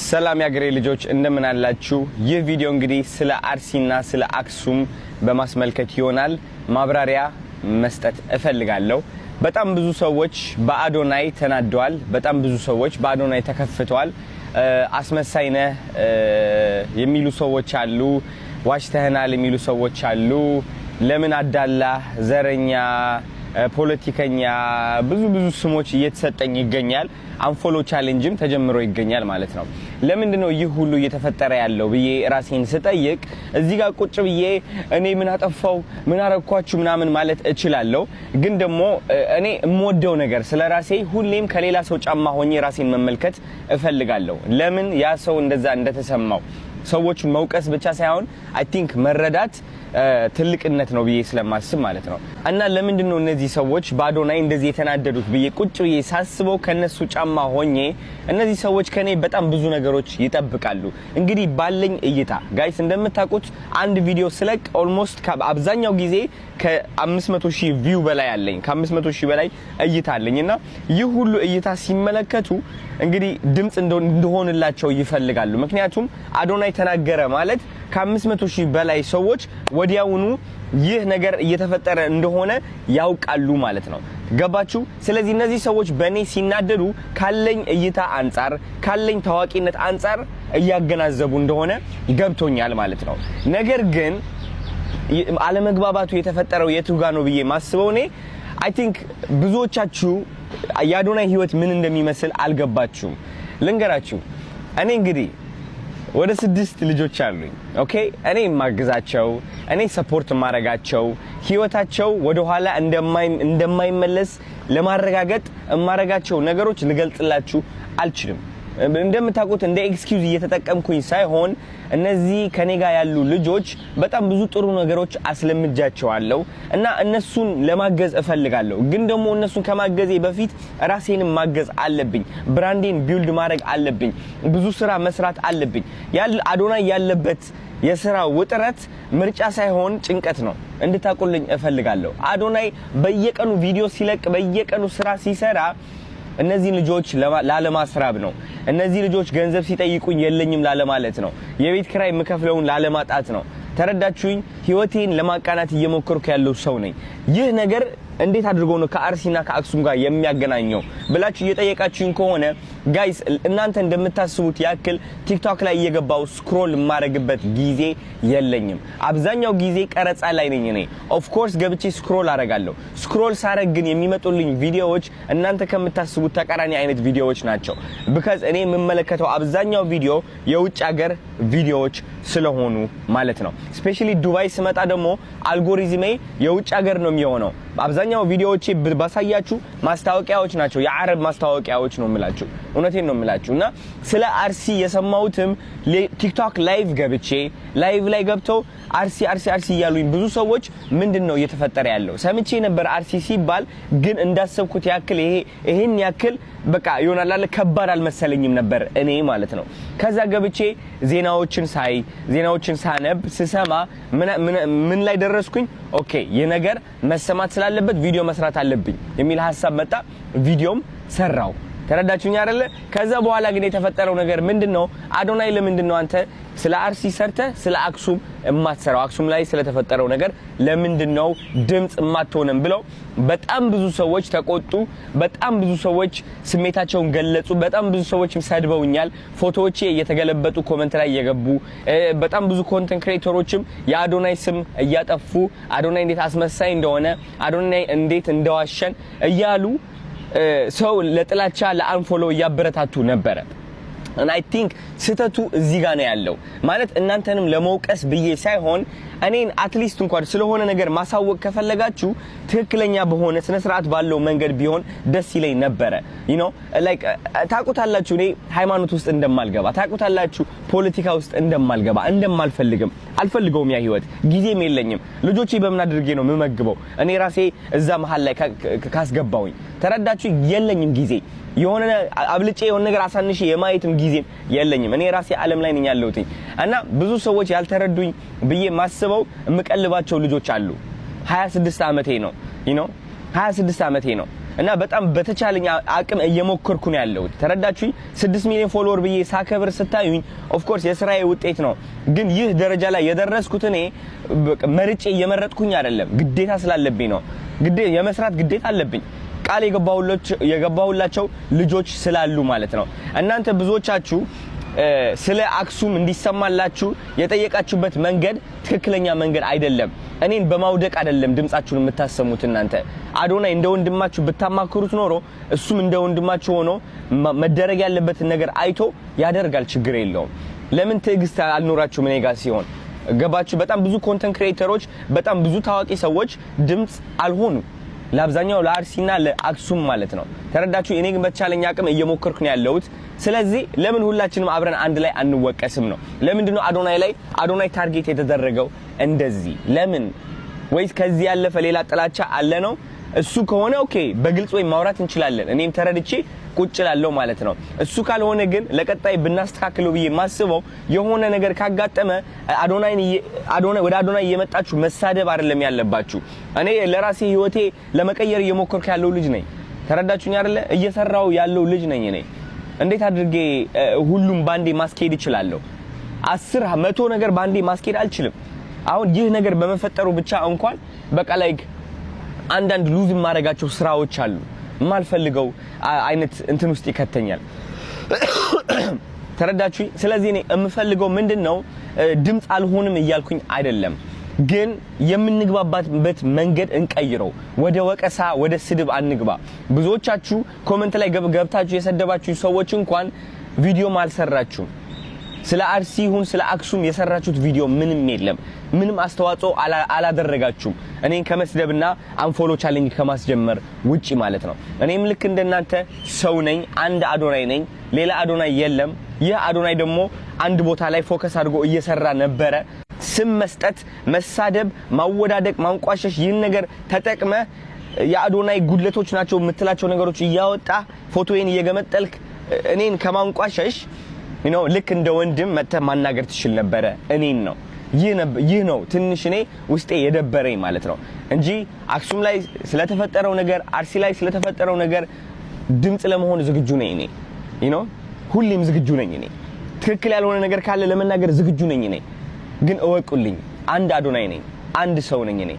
ሰላም ያገሬ ልጆች፣ እንደምን አላችሁ? ይህ ቪዲዮ እንግዲህ ስለ አርሲና ስለ አክሱም በማስመልከት ይሆናል። ማብራሪያ መስጠት እፈልጋለሁ። በጣም ብዙ ሰዎች በአዶናይ ተናደዋል። በጣም ብዙ ሰዎች በአዶናይ ተከፍተዋል። አስመሳይ ነህ የሚሉ ሰዎች አሉ። ዋሽተህናል የሚሉ ሰዎች አሉ። ለምን አዳላህ፣ ዘረኛ፣ ፖለቲከኛ፣ ብዙ ብዙ ስሞች እየተሰጠኝ ይገኛል። Unfollow challenge ም ተጀምሮ ይገኛል ማለት ነው። ለምንድን ነው ይህ ሁሉ እየተፈጠረ ያለው ብዬ ራሴን ስጠይቅ እዚህ ጋር ቁጭ ብዬ እኔ ምን አጠፋው፣ ምን አረኳችሁ ምናምን ማለት እችላለሁ። ግን ደግሞ እኔ የምወደው ነገር ስለ ራሴ ሁሌም ከሌላ ሰው ጫማ ሆኜ ራሴን መመልከት እፈልጋለሁ። ለምን ያ ሰው እንደዛ እንደተሰማው ሰዎቹን መውቀስ ብቻ ሳይሆን I think መረዳት ትልቅነት ነው ብዬ ስለማስብ ማለት ነው። እና ለምንድን ነው እነዚህ ሰዎች በአዶናይ እንደዚህ የተናደዱት ብዬ ቁጭ ብዬ ሳስበው ከነሱ ጫማ ሆኜ እነዚህ ሰዎች ከኔ በጣም ብዙ ነገሮች ይጠብቃሉ። እንግዲህ ባለኝ እይታ guys፣ እንደምታውቁት አንድ ቪዲዮ ስለቅ almost አብዛኛው ጊዜ ከ500 ሺህ view በላይ አለኝ፣ ከ500 ሺህ በላይ እይታ አለኝ። እና ይህ ሁሉ እይታ ሲመለከቱ እንግዲህ ድምፅ እንደሆንላቸው ይፈልጋሉ። ምክንያቱም አዶናይ ተናገረ ማለት ከ500 ሺህ በላይ ሰዎች ወዲያውኑ ይህ ነገር እየተፈጠረ እንደሆነ ያውቃሉ ማለት ነው። ገባችሁ? ስለዚህ እነዚህ ሰዎች በእኔ ሲናደዱ ካለኝ እይታ አንጻር፣ ካለኝ ታዋቂነት አንጻር እያገናዘቡ እንደሆነ ገብቶኛል ማለት ነው። ነገር ግን አለመግባባቱ የተፈጠረው የቱ ጋ ነው ብዬ ማስበው እኔ I think ብዙዎቻችሁ የአዶናይ ህይወት ምን እንደሚመስል አልገባችሁም። ልንገራችሁ፣ እኔ እንግዲህ ወደ ስድስት ልጆች አሉኝ። Okay፣ እኔ የማግዛቸው፣ እኔ support የማረጋቸው፣ ህይወታቸው ወደ ኋላ እንደማይመለስ ለማረጋገጥ የማረጋቸው ነገሮች ልገልጽላችሁ አልችልም። እንደምታውቁት እንደ excuse እየተጠቀምኩኝ ሳይሆን እነዚህ ከኔ ጋር ያሉ ልጆች በጣም ብዙ ጥሩ ነገሮች አስለምጃቸዋለሁ እና እነሱን ለማገዝ እፈልጋለሁ። ግን ደግሞ እነሱን ከማገዜ በፊት ራሴንም ማገዝ አለብኝ። Brand ኤን build ማድረግ አለብኝ። ብዙ ስራ መስራት አለብኝ። አዶናይ ያለበት የስራ ውጥረት ምርጫ ሳይሆን ጭንቀት ነው። እንድታቁልኝ እፈልጋለሁ። አዶናይ በየቀኑ ቪዲዮ ሲለቅ፣ በየቀኑ ስራ ሲሰራ እነዚህን ልጆች ላለማስራብ ነው። እነዚህ ልጆች ገንዘብ ሲጠይቁኝ የለኝም ላለማለት ነው። የቤት ኪራይ የምከፍለውን ላለማጣት ነው። ተረዳችሁኝ? ህይወቴን ለማቃናት እየሞከርኩ ያለው ሰው ነኝ። ይህ ነገር እንዴት አድርጎ ነው ከአርሲና ከአክሱም ጋር የሚያገናኘው ብላችሁ እየጠየቃችሁኝ ከሆነ guys፣ እናንተ እንደምታስቡት ያክል ቲክቶክ ላይ እየገባው scroll የማደርግበት ጊዜ የለኝም። አብዛኛው ጊዜ ቀረጻ ላይ ነኝ እኔ። Of course ገብቼ scroll አረጋለሁ። Scroll ሳረግ ግን የሚመጡልኝ ቪዲዮዎች እናንተ ከምታስቡት ተቃራኒ አይነት ቪዲዮዎች ናቸው። Because እኔ የምመለከተው አብዛኛው ቪዲዮ የውጭ ሀገር ቪዲዮዎች ስለሆኑ ማለት ነው። Especially ዱባይ ስመጣ ደግሞ አልጎሪዝሜ የውጭ ሀገር ነው የሚሆነው። አብዛኛው ቪዲዮዎቼ ባሳያችሁ ማስታወቂያዎች ናቸው፣ የአረብ ማስታወቂያዎች ነው የምላችሁ። እውነቴን ነው የምላችሁ። እና ስለ አርሲ የሰማሁትም ቲክቶክ live ገብቼ live ላይ ገብተው አርሲ አርሲ አርሲ እያሉኝ ብዙ ሰዎች ምንድን ነው እየተፈጠረ ያለው ሰምቼ ነበር አርሲ ሲባል፣ ግን እንዳሰብኩት ያክል ይሄን ያክል በቃ ይሆናል አለ ከባድ አልመሰለኝም ነበር እኔ ማለት ነው። ከዛ ገብቼ ዜናዎችን ሳይ፣ ዜናዎችን ሳነብ፣ ስሰማ ምን ላይ ደረስኩኝ? Okay፣ ይህ ነገር መሰማት ስላለበት ቪዲዮ መስራት አለብኝ የሚል ሀሳብ መጣ። ቪዲዮም ሰራው። ተረዳችሁኝ አይደለ? ከዛ በኋላ ግን የተፈጠረው ነገር ምንድን ነው? አዶናይ ለምንድን ነው አንተ ስለ አርሲ ሰርተህ ስለ አክሱም የማትሰራው? አክሱም ላይ ስለተፈጠረው ነገር ለምንድን ነው ድምፅ የማትሆንም ብለው በጣም ብዙ ሰዎች ተቆጡ። በጣም ብዙ ሰዎች ስሜታቸውን ገለጹ። በጣም ብዙ ሰዎች ሰድበውኛል። ፎቶዎቼ እየተገለበጡ comment ላይ እየገቡ፣ በጣም ብዙ content creator ኦችም የአዶናይ ስም እያጠፉ፣ አዶናይ እንዴት አስመሳይ እንደሆነ፣ አዶናይ እንዴት እንደዋሸን እያሉ ሰው ለጥላቻ ለ unfollow እያበረታቱ ነበረ። And I think ስህተቱ እዚህ ጋር ነው ያለው። ማለት እናንተንም ለመውቀስ ብዬ ሳይሆን እኔን at least እንኳን ስለሆነ ነገር ማሳወቅ ከፈለጋችሁ ትክክለኛ በሆነ ስነ ስርዓት ባለው መንገድ ቢሆን ደስ ይለኝ ነበረ። Like ታውቁታላችሁ፣ እኔ ሃይማኖት ውስጥ እንደማልገባ ታውቁታላችሁ፣ ፖለቲካ ውስጥ እንደማልገባ፣ እንደማልፈልግም፣ አልፈልገውም። ያ ህይወት ጊዜም የለኝም። ልጆቼ በምን አድርጌ ነው የምመግበው? እኔ ራሴ እዛ መሀል ላይ ካስገባውኝ፣ ተረዳችሁ? የለኝም ጊዜ፣ የሆነ አብልጬ የሆነ ነገር አሳንሼ የማየትም ጊዜም የለኝም። እኔ ራሴ ዓለም ላይ ነኝ ያለሁት። እና ብዙ ሰዎች ያልተረዱኝ ብዬ ማስበው የምቀልባቸው ልጆች አሉ። 26 ዓመቴ ነው፣ 26 ዓመቴ ነው። እና በጣም በተቻለኝ አቅም እየሞከርኩ ነው ያለሁት። ተረዳችሁኝ? 6 ሚሊዮን follower ብዬ ሳከብር ስታዩኝ of course የስራዬ ውጤት ነው። ግን ይህ ደረጃ ላይ የደረስኩት እኔ መርጬ እየመረጥኩኝ አይደለም፣ ግዴታ ስላለብኝ ነው። የመስራት ግዴታ አለብኝ፣ ቃል የገባሁላቸው ልጆች ስላሉ ማለት ነው። እናንተ ብዙዎቻችሁ ስለ አክሱም እንዲሰማላችሁ የጠየቃችሁበት መንገድ ትክክለኛ መንገድ አይደለም። እኔን በማውደቅ አይደለም ድምጻችሁን የምታሰሙት። እናንተ አዶናይ እንደ ወንድማችሁ ብታማክሩት ኖሮ እሱም እንደ ወንድማችሁ ሆኖ መደረግ ያለበትን ነገር አይቶ ያደርጋል። ችግር የለውም። ለምን ትዕግስት አልኖራችሁም እኔ ጋር ሲሆን? ገባችሁ? በጣም ብዙ content creator ኦች፣ በጣም ብዙ ታዋቂ ሰዎች ድምፅ አልሆኑ ለአብዛኛው ለአርሲና ለአክሱም ማለት ነው። ተረዳችሁ? እኔ ግን በተቻለኝ አቅም እየሞከርኩ ነው ያለሁት። ስለዚህ ለምን ሁላችንም አብረን አንድ ላይ አንወቀስም ነው? ለምንድን ነው አዶናይ ላይ አዶናይ target የተደረገው እንደዚህ? ለምን? ወይስ ከዚህ ያለፈ ሌላ ጥላቻ አለ ነው? እሱ ከሆነ okay፣ በግልጽ ወይ ማውራት እንችላለን። እኔም ተረድቼ ቁጭ ላለው ማለት ነው። እሱ ካልሆነ ግን ለቀጣይ ብናስተካክለው ብዬ ማስበው የሆነ ነገር ካጋጠመ አዶናይን አዶናይ ወደ አዶናይ እየመጣችሁ መሳደብ አይደለም ያለባችሁ። እኔ ለራሴ ህይወቴ ለመቀየር እየሞከርኩ ያለው ልጅ ነኝ። ተረዳችሁኝ አይደለ? እየሰራው ያለው ልጅ ነኝ እኔ። እንዴት አድርጌ ሁሉም ባንዴ ማስኬድ እችላለሁ? 10 100 ነገር ባንዴ ማስኬድ አልችልም። አሁን ይህ ነገር በመፈጠሩ ብቻ እንኳን በቃ like አንዳንድ lose የማደርጋቸው ስራዎች አሉ። የማልፈልገው አይነት እንትን ውስጥ ይከተኛል። ተረዳችሁኝ? ስለዚህ እኔ የምፈልገው ምንድን ነው፣ ድምፅ አልሆንም እያልኩኝ አይደለም፣ ግን የምንግባባበት መንገድ እንቀይረው። ወደ ወቀሳ፣ ወደ ስድብ አንግባ። ብዙዎቻችሁ comment ላይ ገብታችሁ የሰደባችሁ ሰዎች እንኳን ቪዲዮም አልሰራችሁም። ስለ አርሲ ይሁን ስለ አክሱም የሰራችሁት ቪዲዮ ምንም የለም። ምንም አስተዋጽኦ አላደረጋችሁም። እኔን ከመስደብና unfollow challenge ከማስጀመር ውጪ ማለት ነው። እኔም ልክ እንደናንተ ሰው ነኝ። አንድ አዶናይ ነኝ። ሌላ አዶናይ የለም። ይህ አዶናይ ደግሞ አንድ ቦታ ላይ focus አድርጎ እየሰራ ነበረ። ስም መስጠት፣ መሳደብ፣ ማወዳደቅ፣ ማንቋሸሽ ይህን ነገር ተጠቅመ የአዶናይ ጉድለቶች ናቸው የምትላቸው ነገሮች እያወጣ ፎቶዬን እየገመጠልክ እኔን ከማንቋሸሽ ልክ እንደ ወንድም መጥተህ ማናገር ትችል ነበረ። እኔን ነው፣ ይህ ነው ትንሽ እኔ ውስጤ የደበረኝ ማለት ነው እንጂ አክሱም ላይ ስለተፈጠረው ነገር፣ አርሲ ላይ ስለተፈጠረው ነገር ድምፅ ለመሆን ዝግጁ ነኝ እኔ። ሁሌም ዝግጁ ነኝ እኔ። ትክክል ያልሆነ ነገር ካለ ለመናገር ዝግጁ ነኝ እኔ። ግን እወቁልኝ፣ አንድ አዶናይ ነኝ፣ አንድ ሰው ነኝ እኔ።